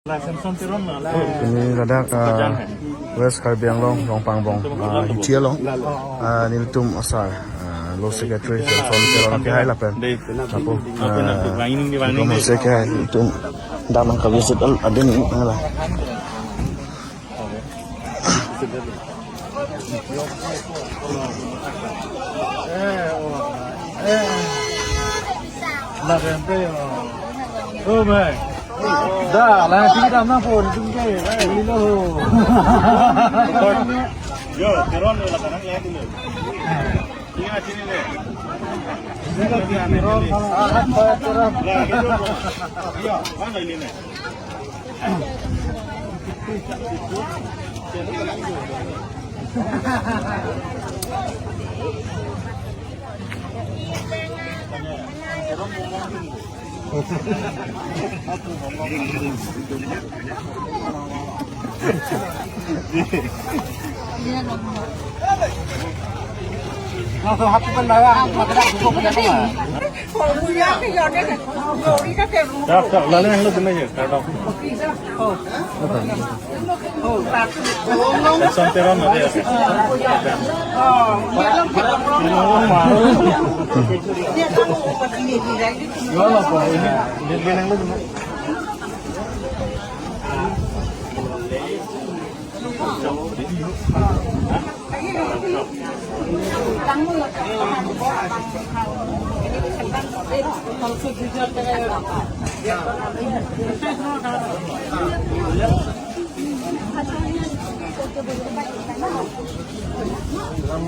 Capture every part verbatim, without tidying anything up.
Pini ladak, ah, West Karbi Anglong, Rongpangbong, ah, hithi along, ah, nelitum asar, ah, Law Secretary Samson Teron kehai lapen, lapu, ah, nelitum asar kehai, nelitum dam nangkavisit al-, adim nangla. Eh, oh, eh. La rente, oh. Oh, bhai. Da, la tinggi dam nangpo, tinggi, eh, ini lo. Yo, Teron lo, la kanang le dulu. Ini sini le. Ini Teron, kalau ahat, Teron. Lah, gitu. Yo, mana ini nih? Dak, dak, lalu yang lu kena je, dak, dak. Samson Teron ada ya? Jual apa ini? Ini, ini yang lu kena.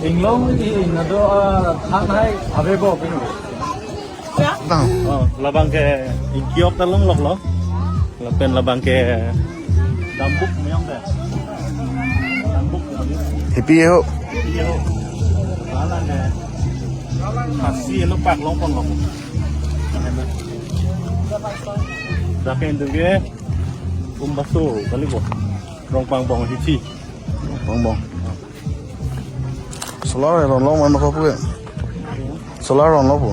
Inglong i nado, ah, than hai ave bo pinu. Bang. Oh, labang ke ingkiok ta longlok lo. Lapen labang ke dambuk meyong de. Dambuk. Hipi ho. Iya ho. Alang ke. Masih lo pak longpon lo. Dak ke induk ke Umbaso kali bo. Rongpangbong hithi. Rongpangbong. Solar ron long man ko pu. Solar ron lo pu.